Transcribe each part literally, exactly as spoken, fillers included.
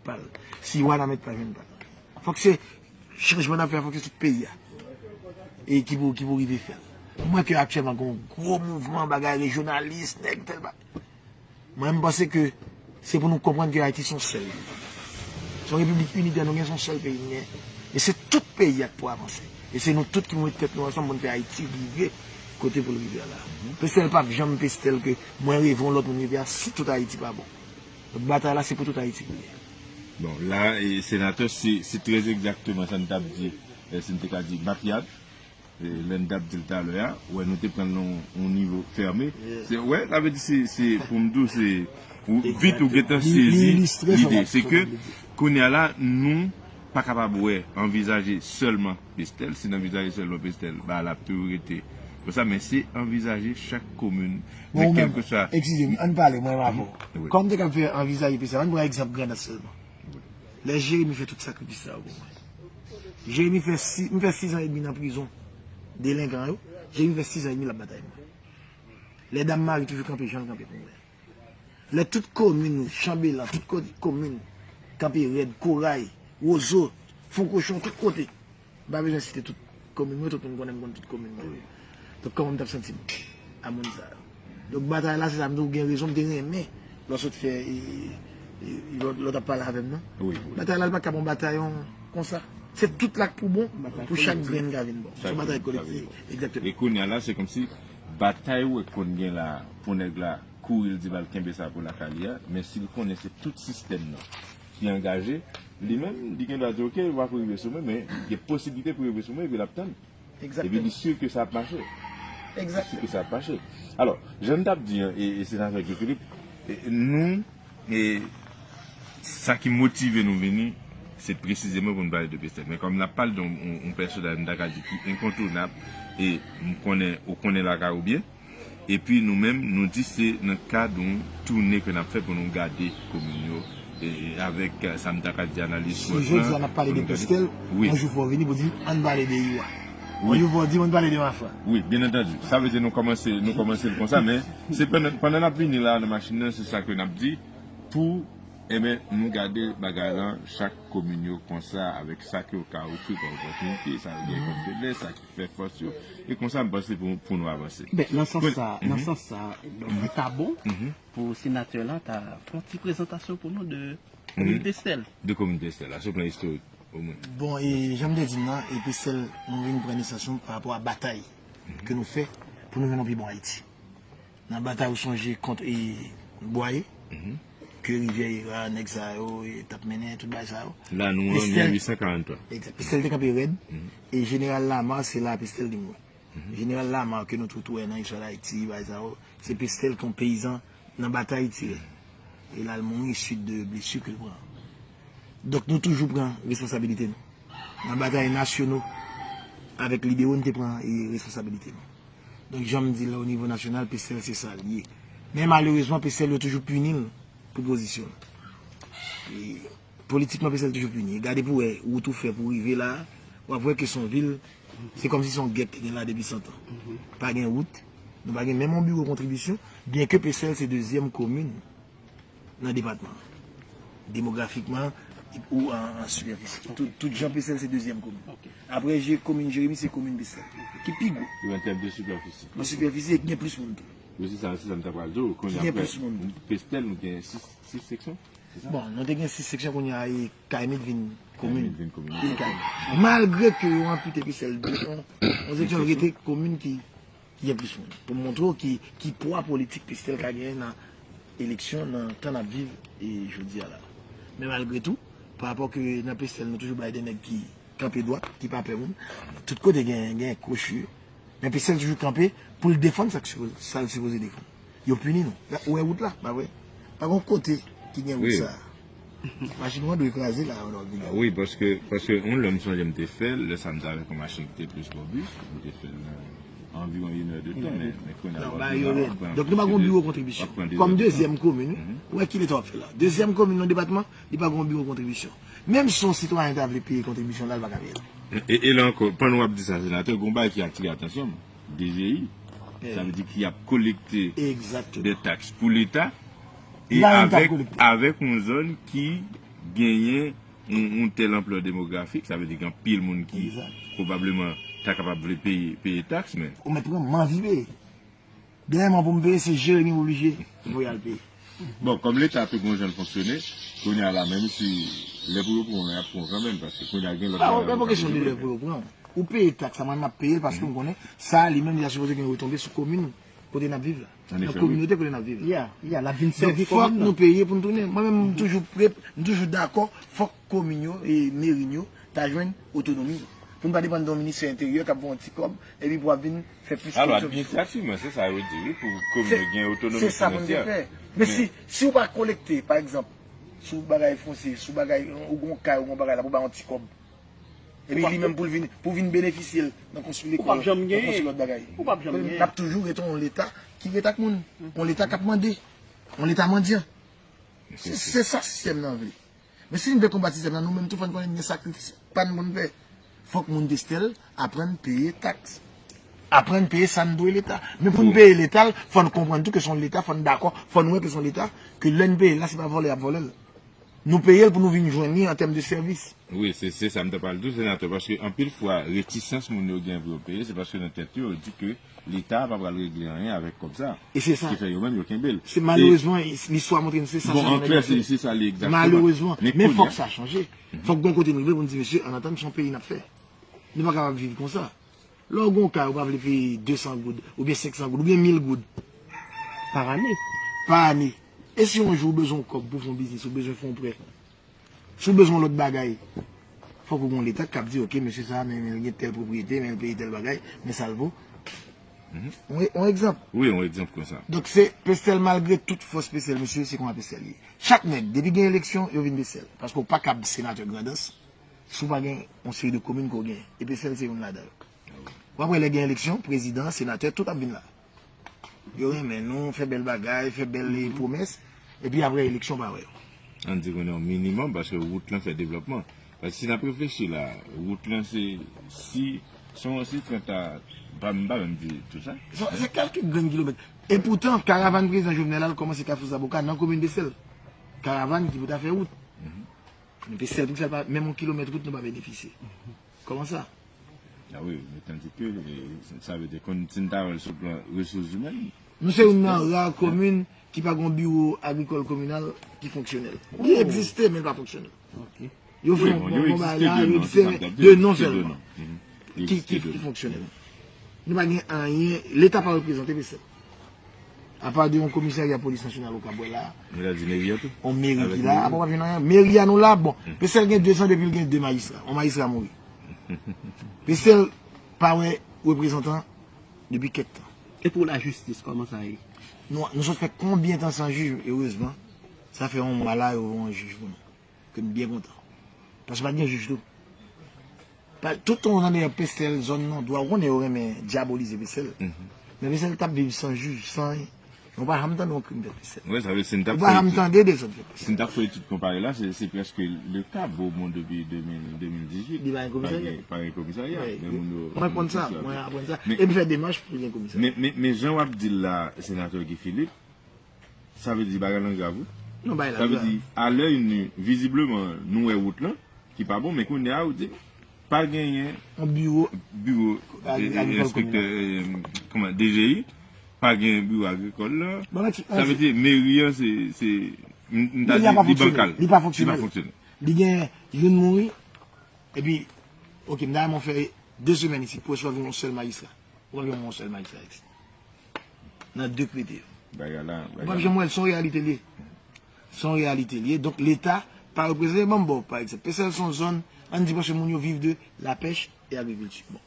pal. Si Wanament pa jwenn pal. Fòk se chanjman n ap fè, fòk se tout peyi a. E ki pou, ki pou rive fè l. Mwen ke aktyèlman gen yon gwo mouvman, bagay rejyonalis, nèg tèl bagay. Mwen, m panse ke se pou nou konprann ke Ayiti se yon sèl. Se yon repiblik initè nou gen, se yon sèl peyi nou gen. E se tout peyi a k pou avanse. E se nou tout ki pou met tèt nou ansanm pou n fè Ayiti rive kote pou l rive a la. Pestèl p ap janm pestèl ke mwen reve yon lòt moun rive a si tout Ayiti pa bon. Donk batay la se pou tout Ayiti pou l ye. Bon, la, e, senatè, se, se trè egzakteman sa n t ap di, e, si n te ka di, Matyad, e, lè n t ap di l talè a, wè, nou te pran l nan yon nivo fèmen. Se, wè, sa vle di, se, se, pou m di w, se, ou, vit ou gentan sezi lide. Se ke, kounye a la, nou pa kapab wè, anvizaje sèlman Pestèl, si n anvizaje sèlman Pestèl, ba la ap toujou rete konsa, men se anvizaje chak komin. Men kèlkeswa. Eskize m, ann pale, mwen menm avè w. Kòm m te kab fè anvizaje Pestèl, ann pran egzanp Grandans sèlman. Lè Jeremi fè tout sakrifis sa yo pou mwen. Jeremi fè si, m fè sizan edmi nan prizon delenkan yo. Jeremi fè sizan edmi l ap batay mwen. Lè Dam Mari toujou kanpe jan l kanpe pou mwen. Lè tout komin, Chanbelan, tout kote komin, kanpe rèd, Koray, Wozo, Fon Kochon, tout kote. M pa bezwen site tout komin mwen, tout moun konnen m konn tout komin mwen. Donk kòman m t ap santi m a moun sa yo? Donk batay la, se sa m di w gen rezon, m te renmen lè w sot fè, e, e, lè w t ap pale avè m nan. Batay la, li pa ka bon batay yon konsa. Se tout la k pou bon, pou chak grenn ka vin bon. Se yon batay kolektif. Egzakteman. E kounye a la, se kòmsi batay ou wè k konn gen la, pou nèg la kouri, l di m al kenbe sa pou lakay li a, men si l konnen se tout sistèm nan ki angaje, li menm, li gen dwa di, oke, w ap rive sou mwen, men gen posiblite pou rive sou mwen, epi l ap tann. Epi li si ke sa ap mache. Li si ke sa ap mache. Alò, jan n t ap di an, e, e senatè Guy Philippe, e, nou, e, sa ki motive nou vini, se presizeman pou n pale de Pestèl. Men kòm n ap pale de yon, yon, yon pèsonaj, m ta ka di ki enkontounab, e m konnen, ou konnen lakay ou byen, epi nou menm, nou di se nan kad yon toune ke n ap fè pou nou gade komin yo, e, avèk, e, sa m ta ka di analiz SWOT lan. Si jodi a n ap pale de Pestèl, yon jou fò w vini pou di, ann pale de Iwa. Yon jou fò w di, ann pale de Mafra. Wi, byen antandi. Sa vle di nou kòmanse, nou kòmanse l konsa, men se pandan, pandan n ap vini la nan machin nan, se sa ke n ap di, pou, enben, nou gade bagay lan, chak komin yo konsa, avèk sa ke yo ka ofri kòm opòtinite, sa yo gen kòm feblès, sa ki fè fòs yo, e konsa m panse pou, pou nou avanse. Ben, nan sans sa, nan sans sa, donk, li ta bon pou senatè la ta fè yon ti prezantasyon pou nou de komin Pestèl. De komin Pestèl la, sou plan istorik, omwen. Bon, e jan m te di m nan, e Pestèl, nou vin pran nesans nou pa rapò a batay ke nou fè pou nou jwenn yon pi bon Ayiti. Nan batay ou sonje kont e Bwaye, ke Rivyè Era, nèg sa yo, e t ap mennen tout bagay sa yo. La nou an mil uit san karanntwa. Egzak. Pestèl te kanpe rèd, e Jeneral Lamar, se la Pestèl te mouri. Jeneral Lamar ke nou tout wè nan istwa Dayiti, bagay sa yo, se Pestèl ke yon peyizan nan batay tire. E l al mouri suit de blesi ke l pran. Donk nou toujou pran responsabilite nou. Nan batay nasyono, avèk lidero nou te pran e responsabilite nou. Donk jan m di l o nivo nasyonal, Pestèl se sa l ye. Men malerezman, Pestèl yo toujou pini l pou pozisyon l. E politikman, Pestèl toujou pini. Gade pou w wè wout ou fè pou w rive la, w ap wè ke se yon vil, se kòmsi se yon gèt ki gen la depi san tan. Pa gen wout, nou pa gen menm yon biwo kontribisyon, byenke Pestèl se dezyèm komin nan depatman an. Demografikman, ou an, an sipèfisi. Tout, tout jan Pestèl se dezyèm komin. Apre je, komin Jeremi, se komin Pestèl ki pi gwo. Ou an tèm de sipèfisi. An sipèfisi e ki gen plis moun tou. Wi, se sa, se sa m ta pral di w. Kounye a, Pestèl, nou gen sis, sis seksyon, se sa? Bon, nou te gen sis seksyon, kounye a, e Kaymit vin komin. Kaymit vin komin. Vin Kaymit. Malgre ke yo anpite Pestèl de, on, on seksyon rete komin ki ki gen plis moun. Pou m montre w ki, ki pwa politik Pestèl ka genyen nan eleksyon, nan tan n ap viv e jodi a la. Men malgre tou, pa rapò ke nan Pestèl nou toujou bay de nèg ki kanpe dwat, ki pa pè moun, tout kote gen, gen kwochi. Men Pestèl toujou kanpe pou l defann sa k sipo-, sa l sipoze defann. Yo pini nou. Ou wè wout la, pa vre? Pa gen yon kote ki gen wout sa a. Machin ou an dwe kraze la, ou nan vini. Wi, paske, paske yon lè m sonje m te fè l, lè sa m t avèk yon machin ki te plis gwo bis, m te fè l nan anviwon inè de tan, men, men kounye a w ap vin la, w ap pran. Donk nou pa gen yon biwo kontribisyon. Kòm dezyèm komin, wi, ou wè ki leta w ap fè la. Dezyèm komin nan depatman, li pa gen yon biwo kontribisyon. Menm si yon sitwayen ta vle peye kontribisyon la, l pa ka peye l. E, e la ankò, pandan w ap di sa, senatè, gen yon bagay ki atire atansyon m. D G I, sa vle di ki ap kolekte de taks pou leta, e avèk, avèk yon zòn ki genyen yon, yon tèl anplè demografik, sa vle di gen anpil moun ki pwobableman ta kapab vle peye, peye taks, men. Ou mèt pran, m anvi peye. Dèyè mwen pou m peye, se Jeremi m oblije voye al peye. Bon, kòm Leta tou gon jan l fonksyone, kounye a la, menm si lè pou yo pran w, y ap pran w kanmenm, paske kounye a gen lòt bagay. Pa, pa kesyon de lè pou yo pran w. Ou peye taks la, mwen m ap peye l paske m konnen sa li menm li ta sipoze gen retonbe sou komin kote n ap viv la. Nan kominote kote n ap viv la. Donk fòk nou peye pou n tounen. Mwen menm m toujou pre, m toujou dakò, fòk komin yo e meri n yo ta jwenn otonomi. Pou n pa depann de yon ministè enteryè k ap voye yon ti kòb epi pou ap vin fè plis koripsyon. Alò, administrativman, se sa yo di, wi, pou komin yo gen otonomi finansyè. Se sa pou n te fè. Men si, si w pa kolekte, pa egzanp, sou bagay fonsye, sou bagay, ou gen yon kay, ou gen yon bagay la, pou bay yon ti kòb. Epi li menm pou l vin, pou vin benefisye l nan konstwi lekòl, nan konstwi lòt bagay. N ap toujou rete yon Leta ki rete ak moun. Yon Leta k ap mande. Yon Leta mandyan. Se, se sa sistèm nan vle. Men si n vle konbat sistèm nan, nou menm tou fò n konnen gen sakrifis pa n pou n fè. Fòk moun Destèl aprann peye taks. Aprann peye sa n dwe Leta. Men pou n peye Leta l, fò n konprann tou ke se yon Leta, fò n dakò, fò n wè ke se yon Leta, ke lè n peye l la, se pa vòlè y ap vòlè l. Nou peye l pou nou vin jwenn li an tèm de sèvis. Wi, se, se sa m t ap pral di w, senatè, paske anpil fwa, retisans moun yo gen pou yo peye, se paske nan tèt yo, yo di ke Leta a pa pral regle anyen avèk kòb sa. E se sa. Ki fè yo menm yo kenbe l. Se malerezman, listwa montre n se sa sèlman nèg yo fè. Bon, an klè, se, se sa li egzakteman. Malerezman. Men fòk sa chanje. Fòk gon kote nou rive pou n di, mesye, ann atann, se yon peyi n ap fè. Nou pa kapab viv konsa. Lè w gen yon kay, ou pa vle peye de san goud, oubyen senk san goud, oubyen mil goud. Pa ane. Pa ane. E si yon jou ou bezwen yon kòb pou w fè yon biznis, ou bezwen fè yon prè? Si w bezwen yon lòt bagay, fòk ou gen yon Leta k ap di, oke, mesye sa a, men, men l gen tèl pwopriyete, men l peye tèl bagay, men sa l vo. Yon, yon egzanp. Wi, yon egzanp konsa. Donk, se Pestèl, malgre tout fòs Pestèl, mesye, se konsa Pestèl ye. Chak nèg, depi gen eleksyon, yo vin Pestèl. Paske w pa kab senatè Grandans si w pa gen yon seri de komin ke w genyen. E Pestèl se youn ladan yo. W ap wè lè gen eleksyon, prezidan, senatè, tout ap vin la. Yo renmen nou, fè bèl bagay, fè bèl pwomès, epi apre eleksyon pa wè yo. Ann di konnen yon minimòm, paske wout lan fè devlòpman. Paske si n ap reflechi la, wout lan se, si, se yon, se trant a, pa, m pa menm di tou sa. Se, se kèlke grenn kilomèt. E poutan, karavàn prezidan Jovenel la, l kòmanse Kafou Zaboka nan komin Pestèl. Karavàn ki pou ta fè wout. Men Pestèl, pou fè l pa, menm yon kilomèt wout nou pa benefisye. Kòman sa? Ah wi, men tandike, e, sa vle di, kon, si n ta wè l sou plan resous imèn. Nou se youn nan ra komin ki pa gen yon biwo agrikòl kominal ki fonksyonèl. Li egziste, men l pa fonksyonèl. Yo fè yon bon bagay la, yo di se de non sèlman. Ki, ki, ki fonksyonèl. Nou pa gen anyen, Leta pa reprezante pèsòn. Apa de yon komisarya polis nasyonal ou ka wè la. Mwen ta di meri a tou. Yon meri ki la, apa w pa jwenn anyen. Meri a nou la, bon. Pestèl gen de zan depi l gen de majistra. Yon majistra mouri. Pestèl pa wè reprezantan depi kèk tan. E pou lajistis, kòman sa ye? Nou, nou sot fè konbyen tan san jij, erezman. Sa fè yon mwa la, yo voye yon jij pou nou. Ke m byen kontan. Paske pa t gen jij tou. Pa, tout tan w tande Pestèl, zòn nan, dwa, ou konnen yo renmen dyabolize Pestèl. Men Pestèl t ap viv san jij, san anyen. Men w pa janm tande yon krim fèt Pestèl. Ou pa janm tande dezòd fèt Pestèl. Si n t ap fè etid konpare la, se, se prèske le ka. Beaumont depi de mil, de mil dizuit, pa gen komisarya. Pa gen komisarya. Men moun yo. Mwen konn sa, mwen aprann sa. E m fè demach pou gen komisarya. Men, men, men jan w ap di l la, senatè Guy Philippe, Sa vle di bagay lan grav wi. Non, bagay lan grav. Sa vle di, a lè ini, vizibleman, nou wè wout lan, ki pa bon, men kounye a, ou di, pa genyen yon biwo, biwo, e, e, enspektè, e, kòman, D G I, pa gen biwo agrikòl la. Sa vle di, meri an, se, se, m, m ta di, li bankal. Li pa fonksyonèl. Li gen youn mouri, epi, oke, m ta renmen fè de semèn isit, pou resevwa yon sèl majistra. Ou pa gen yon sèl majistra isit. Nan de kote yo. Bagay la, bagay la. Ou p ap janm wè l, se yon reyalite l ye. Se yon reyalite l ye. Donk, Leta pa reprezante. Ban m ba w, pa egzanp. Pestèl se yon zòn, ann di, paske moun yo viv de lapèch e agrikilti. Bon.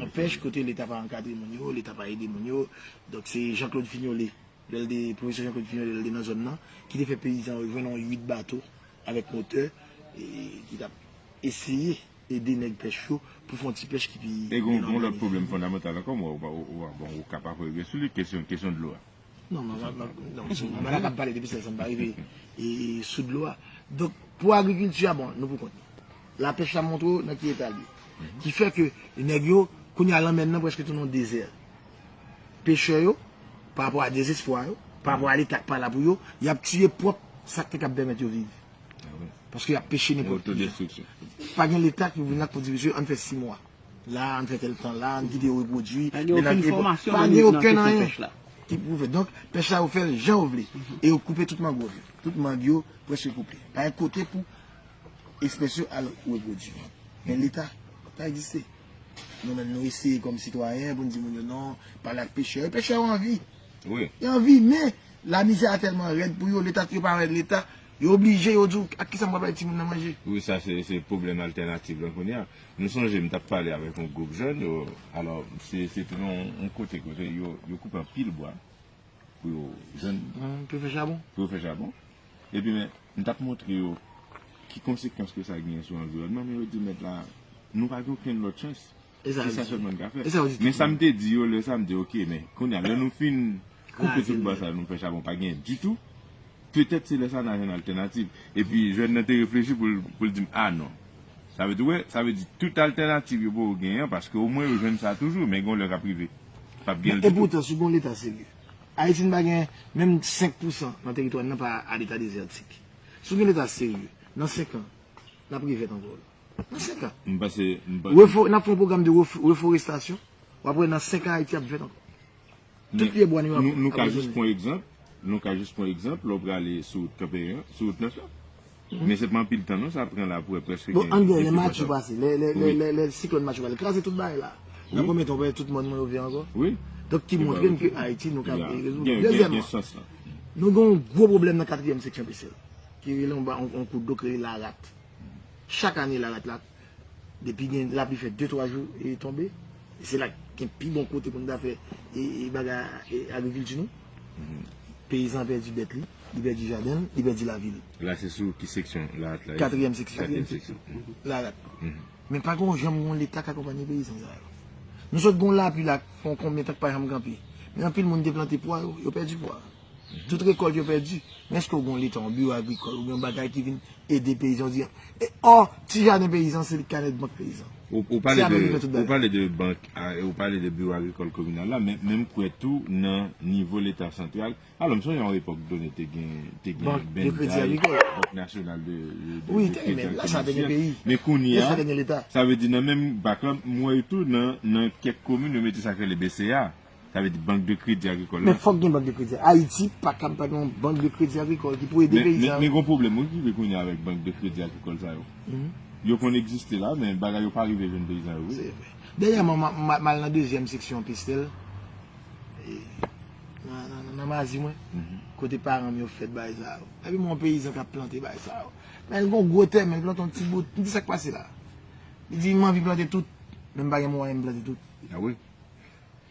Anpèch, kote Leta pa ankadre moun yo, Leta pa ede moun yo. Donk, se Jean Claude Fignolé, lè l te, pwofesè Jean Claude Fignolé, lè l te nan zòn nan, ki te fè peyizan yo jwenn yon uit bato avèk motè, e, ki t ap eseye ede nèg pèch yo pou fè yon ti pèch ki pi byen òganize. E gon, gon lòt pwoblèm fondamantal ankò, mwen, ou, ou, ou, bon, ou ka pa fè revyen sou li, kesyon, kesyon dlo a. Non, mwen, mwen, mwen, non, si mwen pa kapab pale de Pestèl san m pa rive, e, sou dlo a. Donk, pou agrikilti a, bon, nou pou kont nou. Lapèch la montre w nan ki eta l ye. Ki fè ke nèg yo, kounye a lanmè n nan prèske tounen yon dezè. Pechè yo, pa rapò a dezespwa yo, pa rapò a Leta k pa la pou yo, y ap tiye pwòp sa k te kab pèmèt yo viv. Ah wi. Paske y ap peche nenpòt ki jan. Otodestriksyon. Pa gen Leta ki vin la pou di, "Mesye, ann fè sis mwa. La, ann fè tèl tan la, ann kite yo repwodui." Pa gen okenn fòmasyon nan kesyon pèch la. Ki pwouve. Donk, pèch la, yo fè l jan yo vle. E yo koupe tout mangròv yo. Tout mang yo prèske koupe. Pa gen kote pou espès yo al repwodui. Men Leta pa egziste. Nou menm, nou eseye kòm sitwayen pou n di moun yo non, pale ak pechè yo. Pechè yo anvi. Wi. Yo anvi, men lamizè a tèlman rèd pou yo, Leta, yo pa wè Leta, yo oblije, yo di w, "Ak kisa m pral bay timoun nan manje?" Wi, sa se, se pwoblèm altènativ lan kounye a. Nou sonje m t ap pale avèk yon gwoup jèn, yo, alò, se, se te yon, yon kote, kote yo, yo koupe anpil bwa pou yo jwenn, pou yo fè chabon. Pou yo fè chabon. Epi, men, m t ap montre yo ki konsekans ke sa genyen sou anviwònman, men yo di, "Mèt la, nou pa gen okenn lòt chans. Se sa sèlman n ka fè." Men sa m te di yo lè sa, m di, "Oke, men kounye a, lè nou fin koupe tout bwa sa, nou fè chabon, pa gen ditou. Petèt se lè sa n a jwenn altènativ." Epi, jèn nan te reflechi pou l, pou l di m, "A non." Sa vle di, wè, sa vle di tout altènativ yo poko genyen, paske omwen yo jwenn sa toujou, men gen yon lè k ap rive. P ap gen l ditou. Epoutan, si w gen yon Leta serye, Ayiti n pa gen menm senk pousan nan teritwa n nan pa a leta dezètik. Si w gen Leta serye, nan senk an, n ap revèt ankò. Nan senk an. M panse, m panse. Refo-, n ap fè yon pwogram de refo-, reforestasyon. W ap wè nan senk an Ayiti ap vèt ankò. Tout pye bwa nou yo ap, nou, nou ka jis pran egzanp, nou ka jis pran egzanp, lè w prale sou wout Kanperen an, sou wout nèf la. Men se pa anpil tan non, sa pran la pou wè prèske gen. Bon, ann gen lè Matye pase, lè, lè, lè, lè, lè siklòn Matye pase, kraze tout bagay la. Nan konbyen tan w wè tout mòn mwen yo vye ankò? Wi. Donk ki montre n ke Ayiti nou ka rezoud. Dezyèmman, nou gen yon gwo pwoblèm nan katriyèm seksyon Pesèl, ki rele yon ba-, yon, yon kout dlo ki rele Larat. Chak ane, Larat la, depi gen lapli fè de twa jou e tonbe, e se la gen pi bon kote pou n ta fè e, e bagay e, agrikilti nou. Peyizan pèdi bèt li, li pèdi jaden l, li pèdi lavi l. La, se sou ki seksyon Larat la? Katriyèm seksyon. Katriyèm seksyon. Larat. Men pa gen yon janm yon Leta k akonpanye peyizan sa yo. Nou sot gen yon lapli la, fè yon konbyen tan k pa janm kanpe. Men anpil moun te plante pwa yo, yo pèdi pwa. Tout rekòlt yo pèdi. Men èske w gen yon Leta, yon biwo agrikòl, oubyen yon bagay ki vin ede peyizan, di, e, ò, ti jaden peyizan, se li k ka nèt bank peyizan. Ou, ou pale de, ou pale de bank, a, ou pale de biwo agrikòl kominal la, men, men m kwè tou nan nivo Leta santral. Alò, m sonje yon epòk done te gen, te gen BNDAE, Bank Nasyonal de, de, de, de Kredi Agrikòl Ayisyen. Men kounye a, sa vle di nan menm bak la, m wè tou nan, nan kèk komin, yo mete sa k rele BCA. Sa vle di Bank de Kredi Agrikòl la. Men fòk gen Bank de Kredi. Ayiti pa kab pa gen yon Bank de Kredi Agrikòl ki pou ede peyizan yo. Men, men gen yon pwoblèm wi ki rive kounye a avèk Bank de Kredi Agrikòl sa yo. Yo konn egziste la, men bagay yo pa rive jwenn peyizan yo vre. Se vre. Dènyèman, m, m, m al nan dezyèm seksyon Pestèl, e, nan, nan, nan, nan mazi mwen, kote paran m yo fèt bagay sa yo. Epi m wè yon peyizan k ap plante bagay sa yo. Men l gen yon gwo tè, men l plante yon ti bout. M di, "Sa k pase la?" Li di, "M anvi plante tout, men m pa gen mwayen m plante tout." A wi.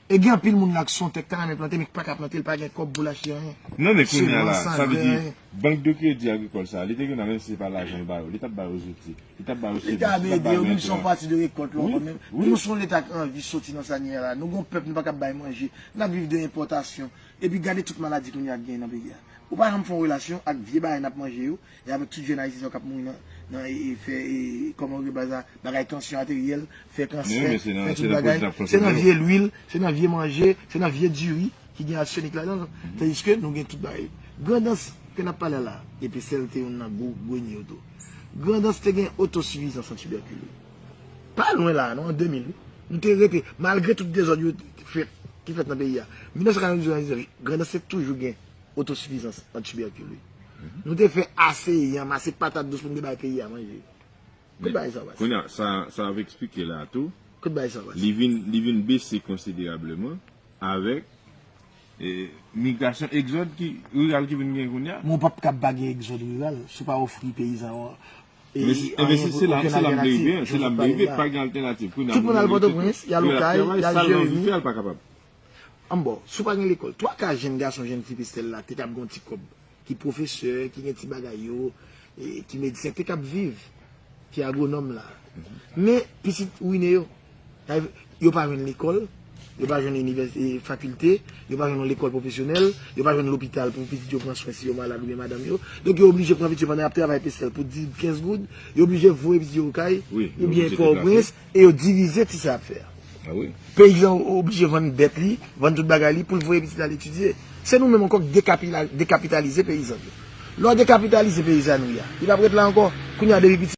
E gen anpil moun la ki se yon tè k ta renmen plante, men ki pa ka plante, li pa gen kòb pou l achte anyen. Non, men kounye a la, sa vle di, Bank de Kredi Agrikòl sa, li te gen nan, menm si se pa lajan l ba yo, li t ap ba yo zouti, li t ap ba yo semans, li t ap ba yo enteran. Li t ap ede yo, menm si se yon pati de rekòlt la, wi, men wi. Nou se yon Leta ki anvi soti nan sa n ye a la. Nou gen yon pèp, nou pa kab bay manje. N ap viv de enpòtasyon. Epi gade tout maladi kounye a k genyen nan peyi a. Ou pa janm fè yon relasyon ak vye bagay n ap manje yo, e avèk tout jèn ayisyen sa yo k ap mouri nan, nan, e, e, fè, e, kòman yo rele bagay sa, bagay tansyon ateryèl, fè kansè, fè tout bagay. Se nan vye lwil, se nan vye manje, se nan vye diri ki gen arsenik ladan l. Tandiske nou gen tout bagay. Grandans ke n ap pale la, e Pestèl te youn nan gwo grenier yo tou. Grandans te gen otosifizans an tibèkil. Pa lwen la, non, an de mil, wi. Nou te rete, malgre tout dezòd yo te fèt, ki fèt nan peyi a. Mil nèf san katrevendizuit, Grandans te toujou gen otosifizans an tibèkil, wi. Nou te fè ase yanm, ase patat dous pou n te bay peyi a manje. Kote bagay sa pase? Kounye a, sa, sa w ap eksplike la a tou, kote bagay sa pase? Li vin, li vin bese konsiderableman avèk, e, migrasyon, egzòd ki, riral ki vin gen kounye a. Men w p ap kab pa gen egzòd riral si w pa ofri peyizan yo, e, anyen, okenn altènativ, jan w sot pale la. Men se, men se, se la, se la m vle rive, se la m vle rive, pa gen altènativ. Kounye a, tout moun al Pòtoprens, y al Okay, y al Jeremi. An bon, si w pa gen lekòl, twa ka jèn gason, jèn fi Pestèl la te kab gen yon ti kòb, ki pwofesè, ki gen ti bagay yo, e, ki medsen, te kab viv, ki agwonòm la. Men, pitit wine yo. Sa vle di, yo pa jwenn lekòl, yo pa jwenn inivès-, e, fakilte, yo pa jwenn yon lekòl pwofesyonèl, yo pa jwenn lopital pou pitit yo pran swen si yo malad oubyen madanm yo. Donk, yo oblije pran pitit yo pandan y ap travay Pestèl pou dis, kenz goud, yo oblije voye pitit yo Okay, oubyen Pòtoprens, e yo divize ti sa y ap fè a. A wi. Peyizan oblije vann bèt li, vann tout bagay li pou l voye pitit li al etidye. Se nou menm ankò k dekapila-, dekapitalize peyizan yo. Lè w dekapitalize peyizanri a, li p ap ret la ankò. Kounye a depi pitit